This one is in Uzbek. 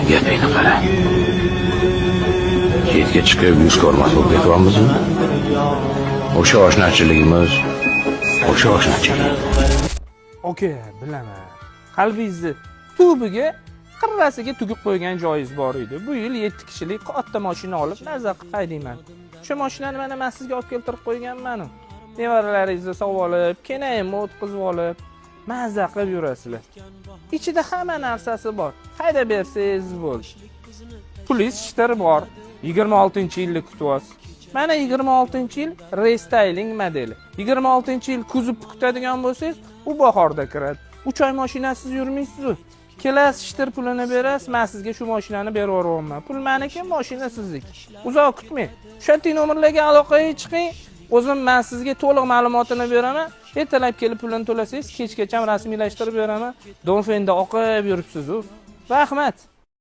Gapingni qara. Chetga chiqib yuz ko'rmas bo'lib ketyapmizmi? O'sha oshnachiligimiz, o'sha oshnachilik. Aka, bilaman. Qalbingizni tubiga, qirrasiga tugib qo'ygan joyingiz bor edi. Bu yil 7 kishilik katta mashina olib, maza qilib haydayman. O'sha mashinani mana men sizga olib keltirib qo'yganman. Nevaralaringizni sovib olib, kenayimni o'tkazib olib, maza qilib yurasizlar. Ichida hamma narsasi bor. Haydab bersangiz bo'ldi. Pulingiz shitir bor. 26-yilni kutyapsiz. Mana 26-yil restyling modeli. 26-yil kuzib kutadigan bo'lsangiz, u bahorda kiradi. 3 oy mashinasiz yurmaysiz-u. Kelasiz, shitir pulini berasiz, men sizga shu mashinani berib yuboryapman. Pul meniki, mashina sizniki. Uzoq kutmang. O'sha nomerlarga aloqaga chiqing. O'zim men sizga to'liq ma'lumotini beraman. Ertalab kelib pulini to'lasangiz, kechgacha rasmiylashtirib beraman. Dongfengda oqib yuribsiz-u. Rahmat.